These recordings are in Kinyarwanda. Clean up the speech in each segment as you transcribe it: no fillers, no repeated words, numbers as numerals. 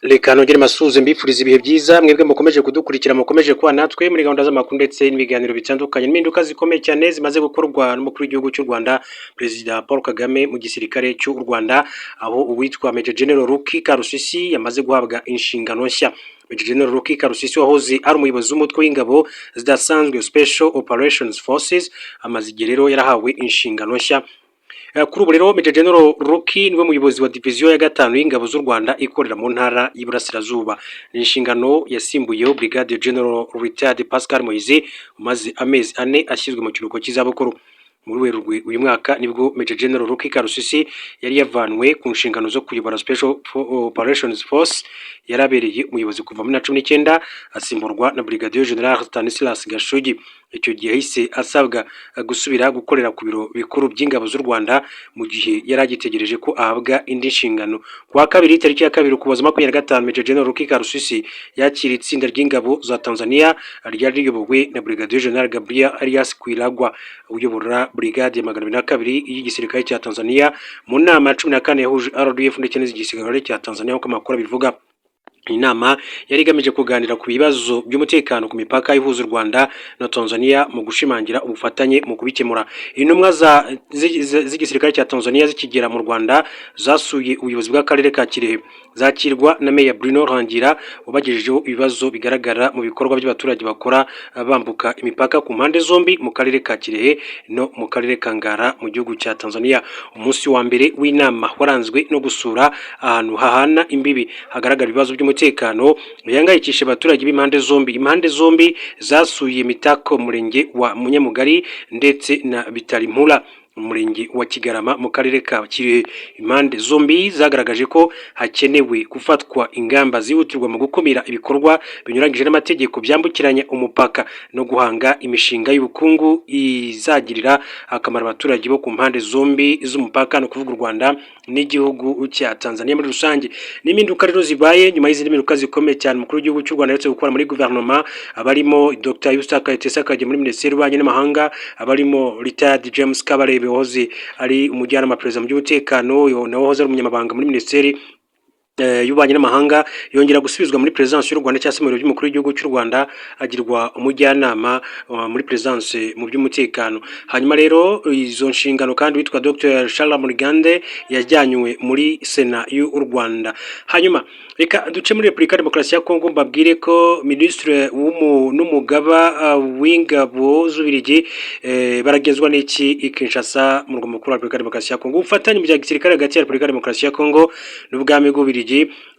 Reka nongere mbasuhuze, mbifuriza ibihe byiza, mwebwe mukomeje kudukurikira, mukomeje kuba natwe muri gahunda z'amakuru ndetse n'ibiganiro bitandukanye. Impinduka zikomeye cyane zimaze gukorwa n'umukuru w'igihugu cy'u Rwanda, Perezida Paul Kagame, mu gisirikare cy'u Rwanda, aho uwitwa Major General Ruki Karusisi yamaze guhabwa inshingano nshya. Major General Ruki Karusisi, wahoze ari umuyobozi w'umutwe w'ingabo zidasanzwe, Special Operations Forces, amaze igihe rero yarahawe inshingano nshya. Kuri ubu rero Major General Ruki niwe muyobozi wa diviziyo ya gatanu y'ingabo z'u Rwanda ikorera mu ntara y'Iburasirazuba. Ni inshingano yasimbuyeho Brigadier General Retired Pascal Muhizi, umaze amezi 4 ashyizwe mu kiruhuko cy'izabukuru. Muri Werurwe uyu mwaka nibwo Major General Ruki Karusisi yari yavanwe ku nshingano zo kuyobora Special Operations Force yarabereye umuyobozi kuva muri 19, asimburwa na Brigadier General Stanislas Gashugi. Icyo gihe yahise asabwa gusubira gukorera ku biro bikuru by'ingabo z'u Rwanda mu gihe yari agitegereje ko ahabwa indi nshingano. Ku wa kabiri, tariki ya 2 Ukuboza 25, Major General Ruki Karusisi yakira itsinda ry'ingabo za Tanzania ryari riyobowe na Brigadier General Gabriel Elias Kwilagwa, uyobora Brigade ya 202 y'igisirikare cya Tanzania, mu nama ya 14 yahuje RDF ndetse n'igisirikare cya Tanzania, nk'uko amakuru abivuga. Iyi nama yari igamije kuganira ku bibazo by'umutekano ku mipaka ihuza u Rwanda na Tanzania mu gushimangira ubufatanye mu kubikemura. Intumwa z'igisirikare cya Tanzania zikigera mu Rwanda zasuye ubuyobozi bw'akarere ka Kirehe, zakirwa na Meya Bruno Rangira, wabagejejeho ibibazo bigaragara mu bikorwa by'abaturage bakora bambuka imipaka ku mpande zombi, mu karere ka Kirehe no mu karere ka Ngara mu gihugu cya Tanzania. Umunsi wa mbere w'inama waranzwe no gusura ahantu hahana imbibi hagaragara ibibazo by'umutekano bihangayikishije abaturage b'impande zombi. Impande zombi zasuye Mitako, murenge wa Munyamugari, ndetse na Bitarimpura, umurenge wa Kigarama mu karere ka Kirehe. Impande zombi zagaragaje ko hakenewe gufatwa ingamba zihutirwa mu gukumira ibikorwa binyuranyije n'amategeko byambukiranya umupaka no guhanga imishinga y'ubukungu izagirira akamaro abaturage bo ku mpande zombi z'umupaka, ni ukuvuga u Rwanda n'igihugu cya Tanzania muri rusange. N'impinduka rero zibaye nyuma y'izindi mpinduka zikomeye cyane umukuru w'igihugu cy'u Rwanda aherutse gukora muri guverinoma, abarimo Dr Eustace Kayitesi akajya muri Minisiteri y'Ububanyi n'Amahanga, abarimo Retired James Kabarebe wahoze ari umujyanama perezida mu by'umutekano, nawe wahoze ari umunyamabanga muri Minisiteri y'Ububanyi n'Amahanga, yongera gusubizwa muri Perezidansi y'u Rwanda cyangwa se mu biro by'umukuru w'igihugu cy'u Rwanda, agirwa umujyanama muri Perezidansi mu by'umutekano. Hanyuma rero izo nshingano kandi witwa Dr Charles Murigande yajyanywe muri Sena y'u Rwanda. Hanyuma reka duce muri Repubulika ya Demokarasi ya Kongo, mbabwire ko Minisitiri n'umugaba w'ingabo z'Ubirigi baragezwa n'iki i Kinshasa, mu murwa mukuru wa Repubulika ya Demokarasi ya Kongo. Ubufatanye mu bya gisirikare hagati ya Repubulika ya Demokarasi ya Kongo n'ubwami bw'Ububirigi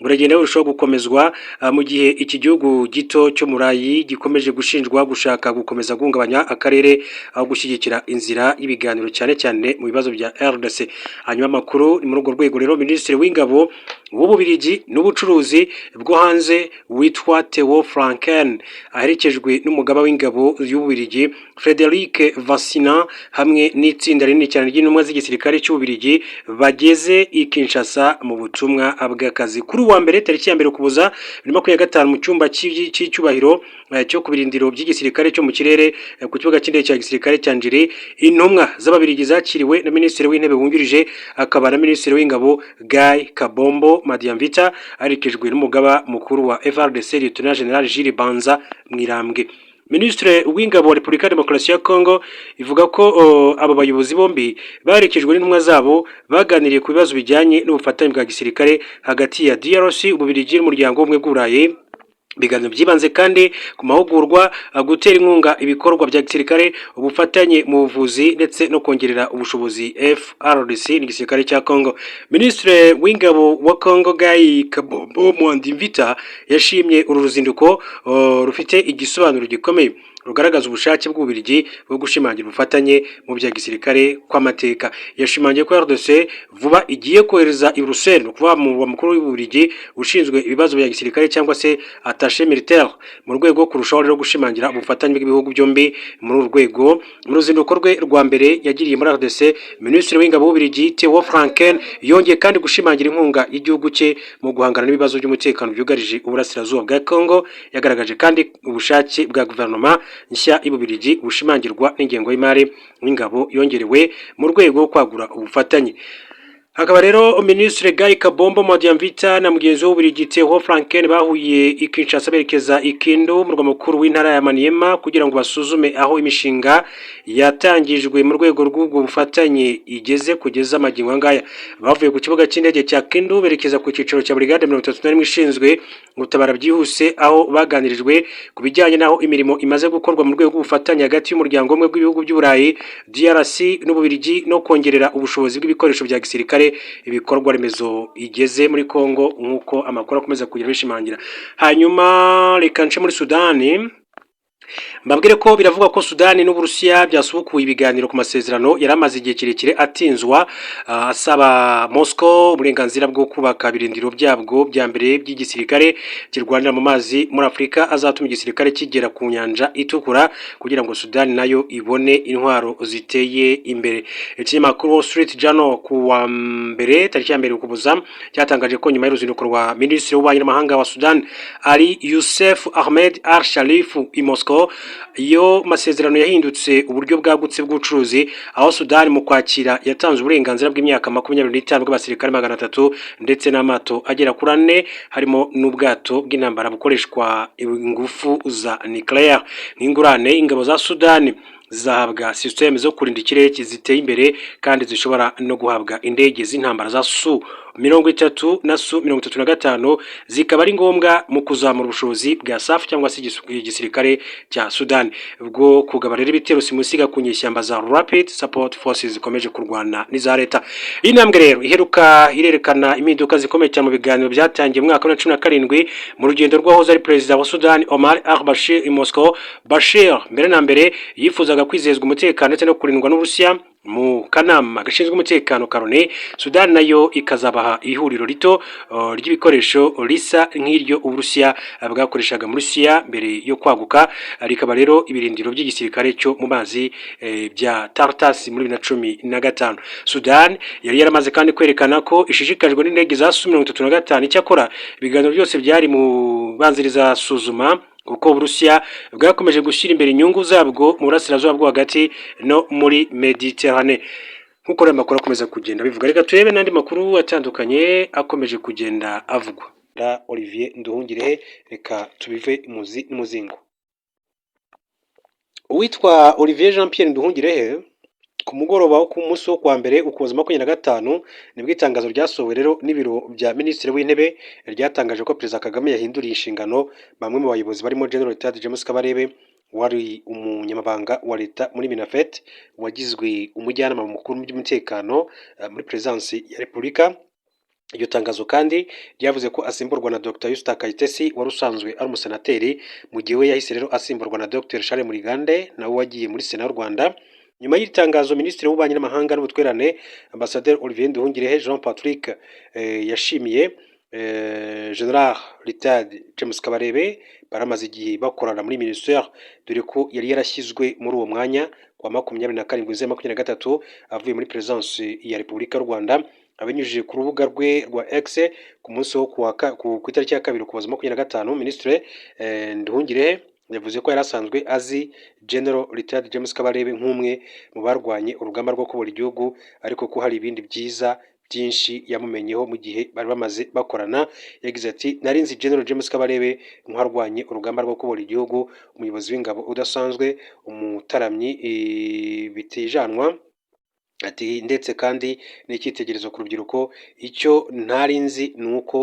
buragenda burushaho gukomezwa mu gihe iki gihugu gito cyo Murayi gikomeje gushinjwa gushaka gukomeza guhungabanya akarere aho gushyigikira inzira y'ibiganiro, cyane cyane mu bibazo bya RDC. Hanyuma amakuru ni muri urwo rwego rero Minisitiri w'ingabo w'Ububirigi n'ubucuruzi bwo hanze witwa Theo Francken, aherekejwe n'umugaba w'ingabo y'Ububirigi Frederic Vassina, hamwe n'itsinda rinini cyane ry'intumwa z'igisirikare cy'Ububirigi, bageze i Kinshasa mu butumwa bw'akazi kuri uwa mbere, tariki ya 1 Ukuboza 2025, mu cyumba cy'icyubahiro cyo ku birindiro by'igisirikare cyo mu kirere ku kibuga cy'indege cya gisirikare cya Ndjili. Intumwa z'Ababirigi zakiriwe na Minisitiri w'Intebe wungirije akaba na Minisitiri w'Ingabo Guy Kabombo Muadiamvita, aherekejwe n'umugaba mukuru wa FARDC, Lieutenant General Jules Banza Mwirambwe. Minisitiri w'Ingabo wa Repubulika ya Demokarasi ya Kongo ivuga ko abo bayobozi bombi baherekejwe n'intumwa zabo baganiriye ku bibazo bijyanye n'ubufatanye bwa gisirikare hagati ya DRC, Ububiligi n'Umuryango w'Ubumwe bw'Uburayi. Ibiganiro byibanze kandi ku mahugurwa, gutera inkunga ibikorwa bya gisirikare, ubufatanye mu buvuzi ndetse no kongerera ubushobozi FARDC n'igisirikare cya Congo. Minisitiri w'Ingabo wa Congo Guy Kabombo Muadiamvita yashimye uru ruzinduko rufite igisobanuro gikomeye, rugaragaza ubushake bw'Ububiligi bwo gushimangira ubufatanye mu bya gisirikare kw'amateka. Yashimangiye ko RDC vuba igiye kohereza i Bruxelles, ni ukuvuga mu murwa mukuru w'Ububiligi, ushinzwe ibibazo bya gisirikare cyangwa se attaché militaire, mu rwego rwo kurushaho rero gushimangira ubufatanye bw'ibihugu byombi muri uru rwego. Mu ruzinduko rwe rwa mbere yagiriye muri RDC, Minisitiri w'Ingabo w'Ububiligi Theo Francken yongeye kandi gushimangira inkunga y'igihugu cye mu guhangana n'ibibazo by'umutekano byugarije uburasirazuba bwa Congo. Yagaragaje kandi ubushake bwa guverinoma nshya y'Ububiligi, bushimangirwa n'ingengo y'imari y'ingabo yongerewe mu rwego rwo kwagura ubufatanye. Hakaba rero Minisitiri Guy Kabombo Muadiamvita na mugenzi we w'Ububiligi Theo Franken bahuye i Kinshasa berekeza i Kindu, umurwa mukuru w'intara ya Maniema, kugira ngo basuzume aho imishinga yatangijwe mu rwego rw'ubwo bufatanye igeze kugeza magingo ngaya. Bavuye ku kibuga cy'indege cya Kindu berekeza ku cyicaro cya Brigade 31 ishinzwe gutabara byihuse, aho baganirijwe ku bijyanye n'aho imirimo imaze gukorwa mu rwego rw'ubufatanye hagati y'umuryango umwe w'ibihugu by'Uburayi, DRC n'Ububiligi, no kongerera ubushobozi bw'ibikoresho bya gisirikare ibikorwa remezo igeze muri Congo, nk'uko amakuru akomeza kugenda bishimangira. Hanyuma reka nce muri Sudani, mbabwire ko biravugwa ko Sudani n'Uburusiya byasubukuye ibiganiro ku masezerano yari amaze igihe kirekire atinzwa, asaba Moscow uburenganzira bwo kubaka ibirindiro byabwo bya mbere by'igisirikare kirwanira mu mazi muri Afurika, azatuma igisirikare kigera ku nyanja Itukura, kugira ngo Sudani nayo ibone intwaro ziteye imbere. Ikinyamakuru Wall Street Journal ku wa mbere, tariki ya 1 Ukuboza, cyatangaje ko nyuma y'uruzinduko rwa Minisitiri w'Ububanyi n'Amahanga wa Sudan, Ali Youssef Ahmed Al Sharif, i Moscow, iyo masezerano yahindutse uburyo bwagutse bw'ubucuruzi, aho Sudani mu Kwakira yatanze uburenganzira bw'imyaka 25 bw'abasirikare 300 ndetse n'amato agera kuri ane, harimo n'ubwato bw'intambara bukoreshwa ingufu za nucléaire. Nk'ingurane, ingabo za Sudani zizahabwa système zo kurinda ikirere ziteye imbere, kandi zishobora no guhabwa indege z'intambara za Su 30 na Su 35, zikaba ari ngombwa mu kuzamura ubushobozi bwa SAF cyangwa se igisirikare cya Sudan bwo kugaba rero ibitero simusiga ku nyeshyamba za Rapid Support Forces zikomeje kurwana n'iza leta. Iyi ntambwe rero iheruka irerekana impinduka zikomeye cyane mu biganiro byatangiye mu mwaka wa 2017 mu rugendo rw'uwahoze ari perezida wa Sudan, Omar al-Bashir, i Moscow. Bashir mbere na mbere yifuzaga kwizezwa umutekano ndetse no kurindwa n'Uburusiya mu kanama gashinzwe umutekano ka Loni, Sudan nayo ikazabaha ihuriro rito ry'ibikoresho risa nk'iryo Uburusiya bwakoreshaga muri Rusiya mbere yo kwaguka, rikaba rero ibirindiro by'igisirikare cyo mu mazi bya Tartas muri 2015. Sudan yari yaramaze kandi kwerekana ko ishishikajwe n'indege za Su 35. Icyakora ibiganiro byose byari mu banziriza suzuma, kuko Uburusiya bwakomeje gushyira imbere inyungu zabwo mu burasirazuba bwo hagati no muri Mediterane, nk'uko rero amakuru akomeza kugenda bivuga. Reka turebe n'andi makuru atandukanye akomeje kugenda avugwa. Olivier Nduhungirehe, reka tubive imuzi n'umuzingo. Uwitwa Olivier Jean Pierre Nduhungirehe, ku mugoroba wo ku munsi wo kuwa mbere, Ukuboza 25, nibwo itangazo ryasohowe rero n'ibiro bya Minisitiri w'Intebe ryatangaje ko Perezida Kagame yahinduriye inshingano bamwe mu bayobozi, barimo General Retired James Kabarebe wari umunyamabanga wa leta muri Minaffet, wagizwe umujyanama mukuru mu by'umutekano muri Perezidansi ya Repubulika. Iryo tangazo kandi ryavuze ko asimburwa na Dr Usta Kayitesi wari usanzwe ari umusenateri, mu gihe we yahise rero asimburwa na Dr Charles Murigande, nawe wagiye muri Sena y'u Rwanda. Nyuma y'iri tangazo, Minisitiri w'Ububanyi n'Amahanga n'Ubutwererane, Ambasaderi Olivier Nduhungirehe Jean Patrick, yashimiye General Retired James Kabarebe baramaze igihe bakorana muri minisiteri, dore ko yari yarashyizwe muri uwo mwanya ku wa 27 Nzeri 23 avuye muri Perezidansi ya Repubulika y'u Rwanda. Abinyujije ku rubuga rwe rwa X ku munsi wo ku itariki ya 2 Ukuboza 25, Minisitiri Nduhungirehe yavuze ko yari asanzwe azi General Retired James Kabarebe nk'umwe mu barwanye urugamba rwo kubohora igihugu, ariko ko hari ibindi byiza byinshi yamumenyeho mu gihe bari bamaze bakorana. Yagize ati: "Nari nzi General James Kabarebe nk'uwarwanye urugamba rwo kubohora igihugu, umuyobozi w'ingabo udasanzwe, umutaramyi bitijanwa," ati, "ndetse kandi n'icyitegererezo ku rubyiruko. Icyo ntari nzi ni uko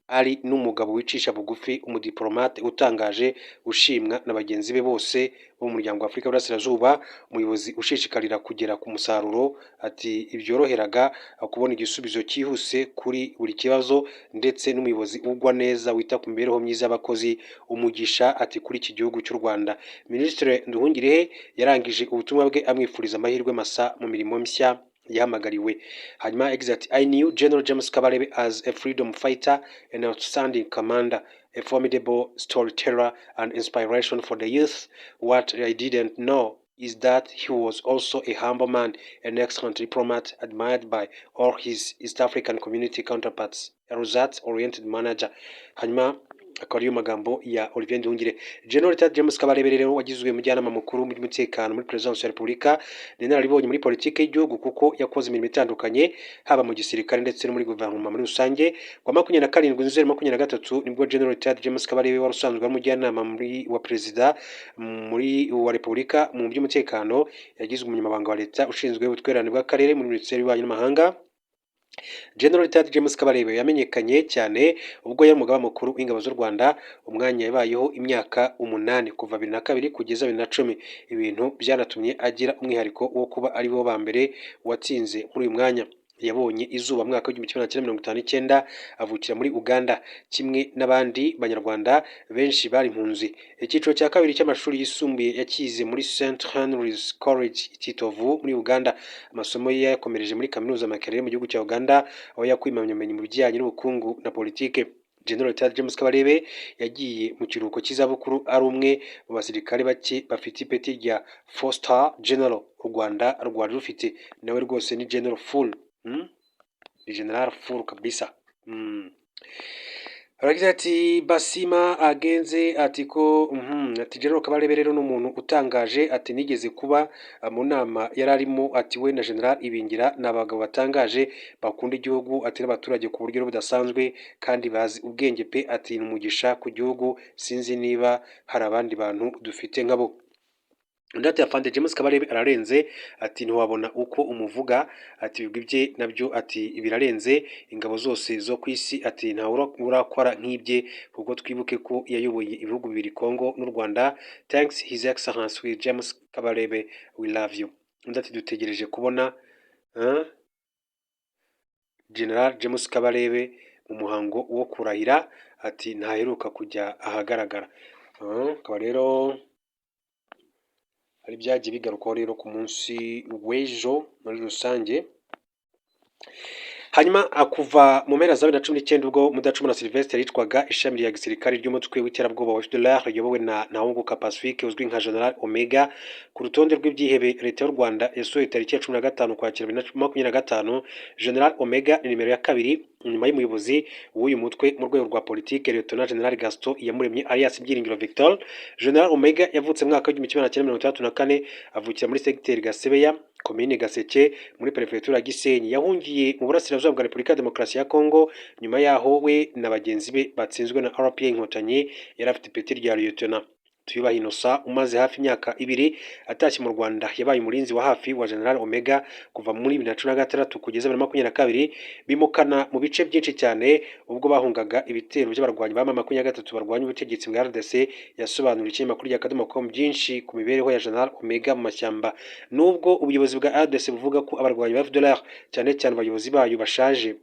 ari n'umugabo wicisha bugufi, umudiplomate utangaje ushimwa na bagenzi be bose bo mu muryango wa Afurika y'Uburasirazuba, umuyobozi ushishikarira kugera ku musaruro," ati, "ibyoroheraga kubona igisubizo cyihuse kuri buri kibazo, ndetse n'umuyobozi ugwa neza wita ku mibereho myiza y'abakozi, umugisha," ati, "kuri iki gihugu cy'u Rwanda." Minisitiri Nduhungirehe yarangije ubutumwa bwe amwifuriza amahirwe masa mu mirimo mishya yahamagariwe. Hanyuma yagize ati: "I knew General James Kabarebe as a freedom fighter, an outstanding commander, a formidable storyteller and inspiration for the youth. What I didn't know is that he was also a humble man, an excellent diplomat admired by all his East African Community counterparts, a results-oriented manager." Hanyuma Akaba ariyo magambo ya Olivier Nduhungirehe. General Retired James Kabarebe rero wagizwe umujyanama mukuru mu by'umutekano muri Perezidansi ya Repubulika, ni inararibonye muri politiki y'igihugu kuko yakoze imirimo itandukanye haba mu gisirikare ndetse no muri guverinoma muri rusange. Ku wa 27 Nzeri 23 nibwo General Retired James Kabarebe wari usanzwe ari umujyanama muri wa Perezida muri wa Repubulika mu by'umutekano yagizwe umunyamabanga wa Leta ushinzwe ubutwererane bw'akarere muri Minisiteri y'Ububanyi n'Amahanga. General Retired James Kabarebe yamenyekanye cyane ubwo yari umugaba mukuru w'ingabo z'u Rwanda, umwanya yabayeho imyaka 8 kuva 2002 kugeza 2010, ibintu byanatumye agira umwihariko wo kuba ari bo ba mbere watsinze muri uyu mwanya. Yabonye izuba mu mwaka w'1959, avukira muri Uganda kimwe n'abandi banyarwanda benshi bari impunzi. Icyiciro cya kabiri cy'amashuri yisumbuye yakize muri St Henry's College Kitovu muri Uganda. Amasomo ye yayakomereje muri kaminuza Makerere mu gihugu cya Uganda, aho yakuye impamyabumenyi mu bijyanye n'ubukungu na politike. General Retired James Kabarebe yagiye mu kiruhuko cy'izabukuru ari umwe mu basirikare bake bafite ipeti rya four star general u Rwanda rwari rufite. Nawe rwose ni general full, Ni general full kabisa. Aragize ati Basima agenze ati ko ati General Kabarebe rero ni umuntu utangaje, ati nigeze kuba mu nama yari arimo, ati we na General Ibingira ni abagabo batangaje bakunda igihugu, ati n'abaturage ku buryo budasanzwe kandi bazi ubwenge pe, ati ni umugisha ku gihugu, sinzi niba hari abandi bantu dufite nkabo. Undi ati afande James Kabarebe ararenze, ati ntiwabona uko umuvuga, ati ibigwi bye nabyo ati birarenze ingabo zose zo ku isi, ati ntawe urakora nk'ibye kuko twibuke ko yayoboye ibihugu bibiri, Congo n'u Rwanda. Thanks, His Excellence with James Kabarebe, we love you. Undi ati dutegereje kubona General James Kabarebe mu muhango wo kurahira, ati ntaheruka kujya ahagaragara. Akaba rero hari byagiye bigarukwaho rero ku munsi w'ejo muri rusange. Hanyuma kuva mu mpera za 2019 ubwo Mudacumura Sylvestre yicwaga, ishami rya gisirikare ry'umutwe w'iterabwoba wa FDLR riyobowe na Ntawunguka Pacifique uzwi nka General Omega, ku rutonde rw'ibyihebe Leta y'u Rwanda yasohoye tariki ya 15 Ukwakira 2025, General Omega ni nimero ya kabiri nyuma y'umuyobozi w'uyu mutwe mu rwego rwa politike, Lieutenant General Gaston Iyamuremye alias Byiringiro Victor. General Omega yavutse mu mwaka w'1964, avukira muri segiteri Gasebeya, komine Gaseke, muri perefegitura ya Gisenyi. Yahungiye mu burasirazuba bwa Repubulika ya Demokarasi ya Kongo nyuma yaho we na bagenzi be batsinzwe na RPA Inkotanyi. Yari afite ipeti rya Lieutenant. Tuyubahe Innocent umaze hafi imyaka 2 atashye mu Rwanda yabaye umurinzi wa hafi wa General Omega kuva muri 2016 kugeza 2022, bimukana mu bice byinshi cyane ubwo bahungaga ibitero by'abarwanyi ba M23 barwanya ubutegetsi bwa RDC. Yasobanuriye ikinyamakuru rya Akadomo com byinshi ku mibereho ya General Omega mu mashyamba. Nubwo ubuyobozi bwa RDC buvuga ko abarwanyi ba FDLR, cyane cyane abayobozi bayo, bashaje,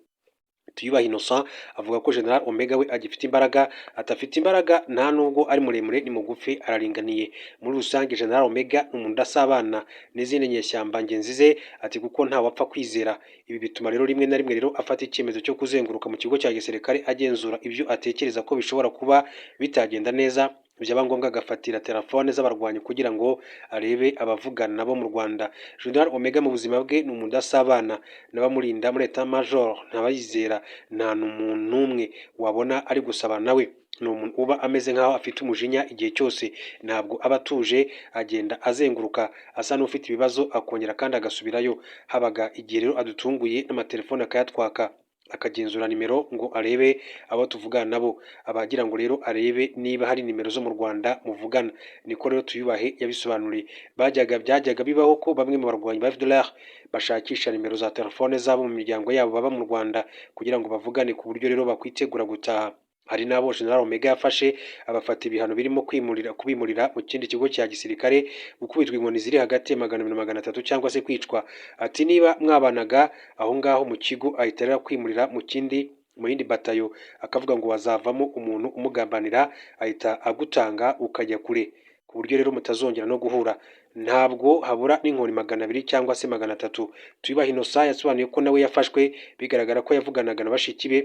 Tuyubahe Innocent avuga ko General Omega we agifite imbaraga. Atafite imbaraga, nta nubwo ari muremure, ni mugufi, araringaniye. Muri rusange General Omega ni umuntu udasabana n'izindi nyeshyamba ngenzi ze, ati kuko nta wapfa kwizera. Ibi bituma rero rimwe na rimwe rero afata icyemezo cyo kuzenguruka mu kigo cya gisirikare agenzura ibyo atekereza ko bishobora kuba bitagenda neza, byaba ngombwa agafatira telefone z'abarwanyi kugira ngo arebe abavugana nabo mu Rwanda. General Omega mu buzima bwe ni umuntu udasabana n'abamurinda muri état major, ntabayizera, nta n'umuntu n'umwe wabona ari gusabana nawe. Ni umuntu uba ameze nk'aho afite umujinya igihe cyose, ntabwo aba atuje, agenda azenguruka asa n'ufite ibibazo, akongera kandi agasubirayo. Habaga igihe rero adutunguye n'amatelefone akayatwaka, akagenzura nimero ngo arebe abo tuvugana nabo, aba agira ngo rero arebe niba hari nimero zo mu Rwanda muvugana. Niko rero Tuyubahe yabisobanuriye. Byajyaga bibaho ko bamwe mu barwanyi ba FDLR bashakisha nimero za telefone zabo mu miryango yabo baba mu Rwanda kugira ngo bavugane ku buryo rero bakwitegura gutaha. Hari n'abo General Omega yafashe abafata ibihano birimo kwimurira, kubimurira mu kindi kigo cya gisirikare, gukubitwa inkoni ziri hagati ya 200 na 300 cyangwa se kwicwa. Ati niba mwabanaga aho ngaho mu kigo, ahita rero kwimurira mu kindi, mu yindi batayo, akavuga ngo wazavamo umuntu umugambanira, ahita agutanga ukajya kure ku buryo rero mutazongera no guhura. Ntabwo habura n'inkoni 200 cyangwa se 300. Tuyubahe Innocent yasobanuye ko nawe yafashwe bigaragara ko yavuganaga na bashiki be.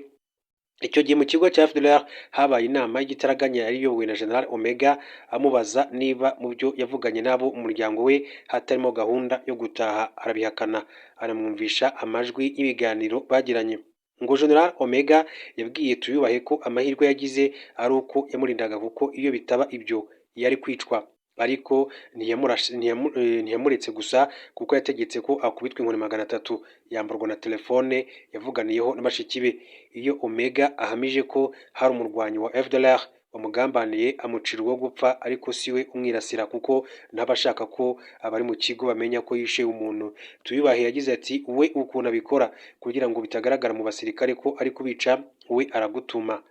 Icyo gihe mu kigo cya FDLR habaye inama y'igitaraganya yari iyobowe na General Omega, amubaza niba mu byo yavuganye n'abo mu muryango we hatarimo gahunda yo gutaha, arabihakana, anamwumvisha amajwi y'ibiganiro bagiranye. Ngo General Omega yabwiye Tuyubahe ko amahirwe yagize ari uko yamurindaga, kuko iyo bitaba ibyo yari kwicwa, ariko ntiyamuretse gusa, kuko yategetse ko akubitwa inkoni 300, yamburwa na telefone yavuganiyeho na bashiki be. Iyo Omega ahamije ko hari umurwanyi wa FDLR wamugambaniye, amucira uwo gupfa, ariko siwe umwirasira, kuko ntaba ashaka ko abari mu kigo bamenya ko yishe umuntu. Tuyubahe yagize ati: "We ukuntu abikora kugira ngo bitagaragara mu basirikare ko ari kubica, we aragutuma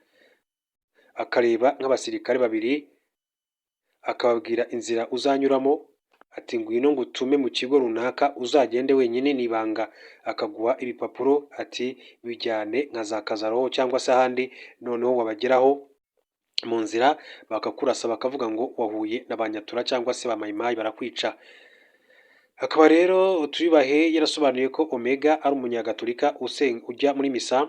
akareba nk'abasirikare babiri, akababwira inzira uzanyuramo, ati ngwino ngutume mu kigo runaka, uzagende wenyine ni ibanga, akaguha ibipapuro ati bijyane nka za Kazaroho cyangwa se ahandi, noneho wabageraho mu nzira bakakurasa, bakavuga ngo wahuye na ba Nyatura cyangwa se ba Mayimayi, barakwica." Akaba rero Tuyubahe yarasobanuye ko Omega ari umunyagatolika ujya muri misa,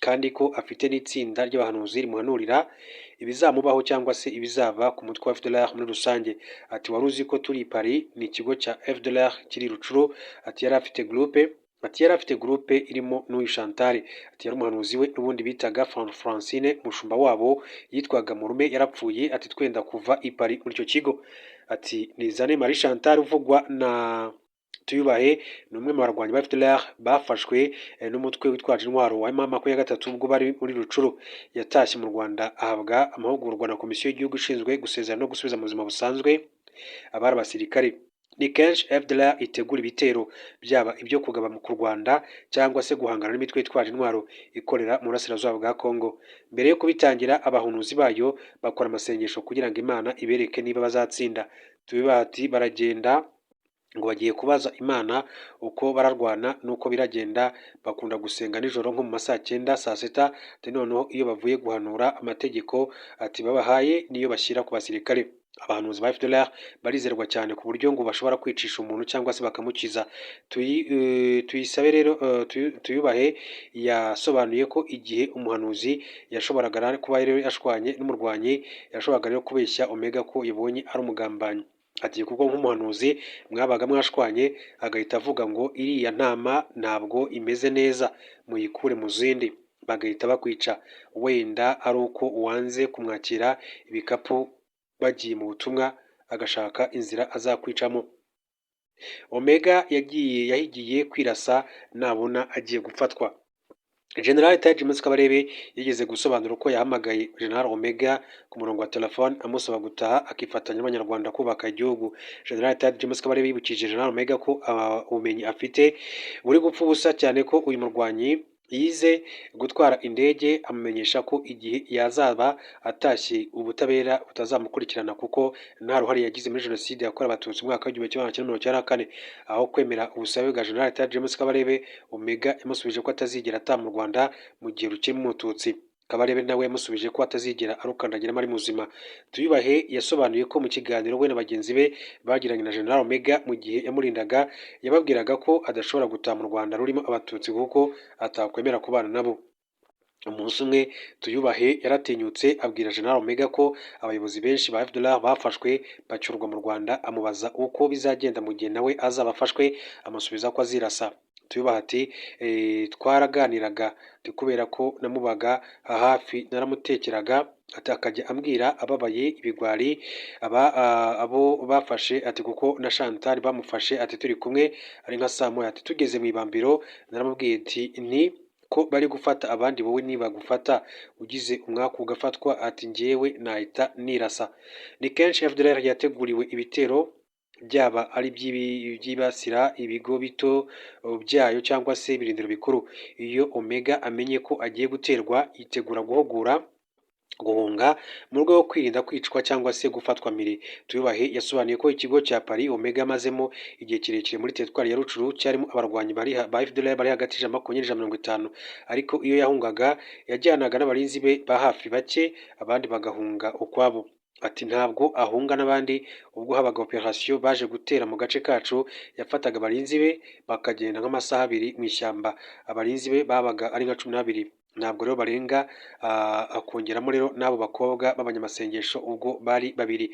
kandi ko afite n'itsinda ry'abahanuzi rimuhanurira ibizamubaho cyangwa se ibizaba ku mutwe wa FDLR muri rusange. Ati: "Wari uzi ko turi i Paris, ni ikigo cya FDLR kiri Rutshuru." Ati yari afite groupe, ati yari afite groupe irimo n'uyu Chantal. Ati yari umuhanuzi we, n'ubundi bitaga Francine, umushumba wabo yitwaga Murume yarapfuye. Ati twenda kuva i Paris muri icyo kigo. Ati Nizane Marie Chantal uvugwa na Tuyubahe ni umwe mu barwanyi ba FDLR bafashwe n'umutwe witwaje intwaro wa M23 ubwo bari muri Rutshuru. Yatashye mu Rwanda ahabwa amahugurwa na Komisiyo y'Igihugu ishinzwe gusezera no gusubiza mu buzima busanzwe abari abasirikare. Ni kenshi FDLR itegura ibitero, byaba ibyo kugaba ku Rwanda cyangwa se guhangana n'imitwe yitwaje intwaro ikorera mu burasirazuba bwa Congo. Mbere yo kubitangira, abahanuzi bayo bakora amasengesho kugira ngo Imana ibereke niba bazatsinda. Tuyubahe ati baragenda ngo bagiye kubaza Imana uko bararwana n'uko biragenda, bakunda gusenga nijoro nko mu ma saa cyenda, saa sita. Ati noneho iyo bavuye guhanura, amategeko ati babahaye niyo bashyira ku basirikare. Abahanuzi ba FDLR barizerwa cyane ku buryo ngo bashobora kwicisha umuntu cyangwa se bakamukiza. Tuyisabe rero Tuyubahe yasobanuye ko igihe umuhanuzi yashoboraga kuba rero yashwanye n'umurwanyi, yashoboraga rero kubeshya Omega ko yabonye ari umugambanyi. Ati kuko nk'umuhanuzi mwabaga mwashwanye, agahita avuga ngo iriya ntama ntabwo imeze neza, muyikure mu zindi, bagahita bakwica, wenda ari uko wanze kumwakira ibikapu bagiye mu butumwa, agashaka inzira azakwicamo. Omega yagiye yahigiye kwirasa nabona agiye gufatwa. General Taji James Kabarebe yigeze gusobanura uko yahamagaye General Omega ku murongo wa telefone amusaba gutaha akifatanya n'Abanyarwanda kubaka igihugu. General Taji James Kabarebe yibukije General Omega ko ubumenyi afite buri gupfa ubusa, cyane ko uyu murwanyi yize gutwara indege, amumenyesha ko igihe yazaba atashye ubutabera butazamukurikirana, kuko nta ruhare yagize muri jenoside yakorewe Abatutsi mu mwaka w'1994. Aho kwemera ubusabe bwa General Taji James Kabarebe, Omega yamusubije ko atazigera ataha mu Rwanda mu gihe rukirimo Umututsi. Kabarebe nawe yamusubije ko atazigera arukandagiramo ari muzima. Tuyubahe yasobanuye ko mu kiganiro we na bagenzi be bagiranye na General Omega mu gihe yamurindaga, yababwiraga ko adashobora gutaha mu Rwanda rurimo Abatutsi kuko atakwemera kubana nabo. Umunsi umwe Tuyubahe yaratinyutse abwira General Omega ko abayobozi benshi ba FDLR bafashwe bacyurwa mu Rwanda, amubaza uko bizagenda mu gihe nawe azaba afashwe, amusubiza ko azirasa. Tuyubahe ati twaraganiraga kubera ko namubaga hafi, naramutekeraga, ati akajya ambwira ababaye ibigwari aba abo bafashe, ati kuko na Chantal bamufashe, ati turi kumwe ari nka saa moya, ati tugeze mu ibambiro naramubwiye ati nti ko bari gufata abandi, wowe nibagufata ugize umwaku ugafatwa, ati njyewe nahita nirasa. Ni kenshi FDLR yateguriwe ibitero, byaba ari ibyibasira ibigo bito byayo cyangwa se ibirindiro bikuru. Iyo Omega amenye ko agiye guterwa, yitegura guhugura guhunga mu rwego rwo kwirinda kwicwa cyangwa se gufatwa mpiri. Tuyubahe yasobanuye ko ikigo cya Paris Omega amazemo igihe kirekire muri teritwari ya Rutshuru cyarimo abarwanyi ba FDLR bari hagati ya 120 150, ariko iyo yahungaga yajyanaga n'abarinzi be ba hafi bake, abandi bagahunga ukwabo. Ati ntabwo ahunga n'abandi, ubwo habaga operation baje gutera mu gace kacu, yafataga abarinzi be bakagenda nk'amasaha 2 mu ishyamba, abarinzi be babaga ari nka 12. Ntabwo rero barenga, akongeramo rero n'abo bakobwa b'abanyamasengesho, ubwo bari babiri.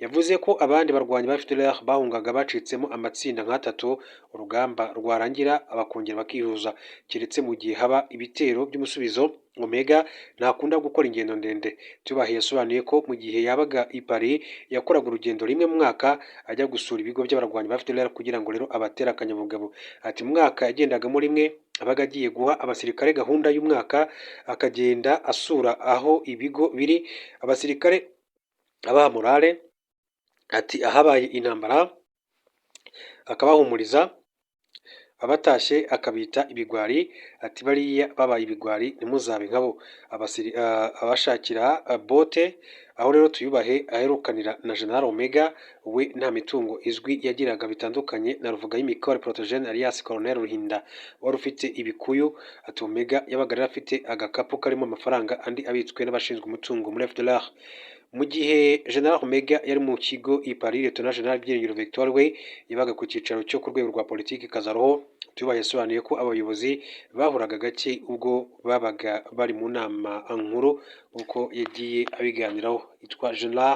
Yavuze ko abandi barwanyi ba FDLR bahungaga bacitsemo amatsinda nk'atatu, urugamba rwarangira bakongera bakihuza, keretse mu gihe haba ibitero by'umusubizo. Omega ntakunda gukora ingendo ndende. Tubahe yasobanuye ko mu gihe yabaga i Paris yakoraga urugendo rimwe mu mwaka, ajya gusura ibigo by'abarwanyi ba FDLR kugira ngo rero abatere akanyabugabo. Ati: "Mu mwaka yagendagamo rimwe, abaga agiye guha abasirikare gahunda y'umwaka, akagenda asura aho ibigo biri, abasirikare abaha morale." Ati: "Ahabaye intambara akabahumuriza, abatashye akabita ibigwari." Ati: "Bariya babaye ibigwari, ntimuzabe nkabo." Abashakira bote. Aho rero Tuyubahe aherukanira na General Omega, we nta mitungo izwi yagiraga, bitandukanye na Ruvugayimikore Protogene alias Colonel Ruhinda wari ufite ibikuyu. Ati: "Omega yabaga rero afite agakapu karimo amafaranga, andi abitswe n'abashinzwe umutungo muri FDLR." Mu gihe General Omega yari mu kigo i Paris, Lieutenant General Byiringiro Victoire we yabaga ku cyicaro cyo ku rwego rwa politiki Kazaroho. Tuyubahe yasobanuye ko abayobozi bahuraga gake ubwo babaga bari mu nama nkuru, uko yagiye abiganiraho. Yitwa General